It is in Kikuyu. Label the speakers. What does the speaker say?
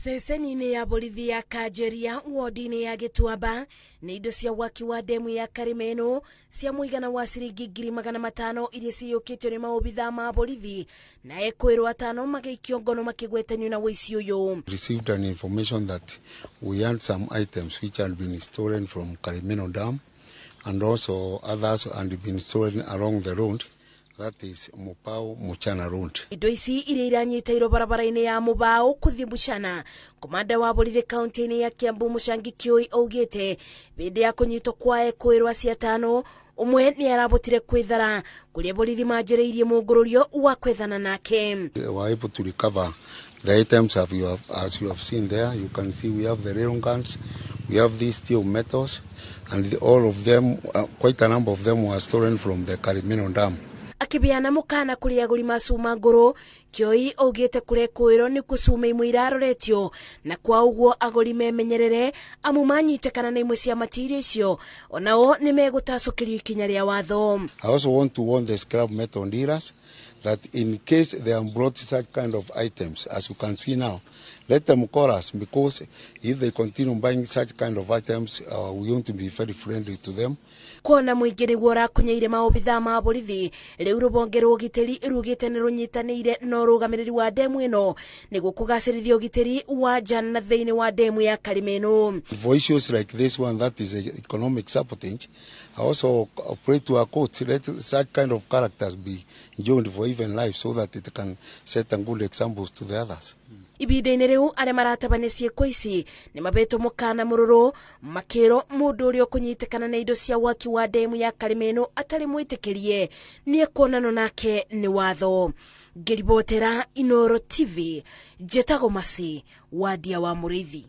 Speaker 1: Ceceni-inĩ ya borithi ya Kanjeria wodi-inĩ ya Gĩtuamba nĩ indo cia waki wa ndemu ya Karimeno cia mũigana wa ciringi 500,000 iria ciyũkĩtio nĩ maobithaa ma borithi na ekwĩrwo atano magĩikio ngono makĩgwetanio na ũici ũyũ.
Speaker 2: Received an information that we had some items which had been stolen from Karimeno Dam and also others had been stolen along the road, that is Mupao Muchana Road.
Speaker 1: Indo ici iria iranyitĩirwo barabara-inĩ ya Mũbaũ kũthiĩ Buchana. Komanda wa borithi kaunti-inĩ ya Kiambu Mũcangi Kĩũi augĩte hĩndĩ ya kũnyitwo kwa ekwĩrwo acio atano ũmwe nĩ arabotire kwĩthara kũrĩa borithi manjĩrĩirie mũngũrũrio wa kwethana nake.
Speaker 2: We were able to recover the items as you have seen there. You can see we have the rail guns, we have these steel metals, and all of them, quite a number of them were stolen from the Karimeno Dam.
Speaker 1: Akĩbeana mũkana kũrĩ agũri ma cuma ngũrũ, Kĩoi augĩte kũrĩa kwĩrwo nĩkuo cuma imwe iraroretio na kwa ũguo agũri memenyerere amu manyitĩkana na imwe cia matirio icio onao nĩ megũtacũkĩrio ikinya rĩa watho.
Speaker 2: I also want to warn the scrap metal dealers that in case they have brought such kind of items, as you can see now, let them call us, because if they continue buying such kind of items, we want to be very friendly to them.
Speaker 1: Kuona mũingĩ nĩguo ũrakunyeire maobithaa ma borithi, rĩu rũhonge rwa ũgitĩri rugĩte nĩ rũnyitanĩire na ũrũgamĩrĩri wa ndemu ĩno nĩguo kũgacĩrithia ũgitĩri wa nja na thĩinĩ wa ndemu ya Karimeno.
Speaker 2: For issues like this one, that is economic sabotage, I also pray to our court, let such kind of characters be jailed for even life so that it can set a good examples to the others.
Speaker 1: Ibinda-inĩ rĩu arĩa maratabania ciĩko ici nĩ mabetwo mũkana mũrũrũ makĩrwo mũndũ ũrĩa ũkũnyitĩkana na indo cia waki wa ndemu ya Karimeno atarĩ mwĩtĩkĩrie nĩ ekuonanwo nake nĩ watho. Ngĩribotera Inoro TV, njĩtagwo Masi Wadia wa Mũrĩithi.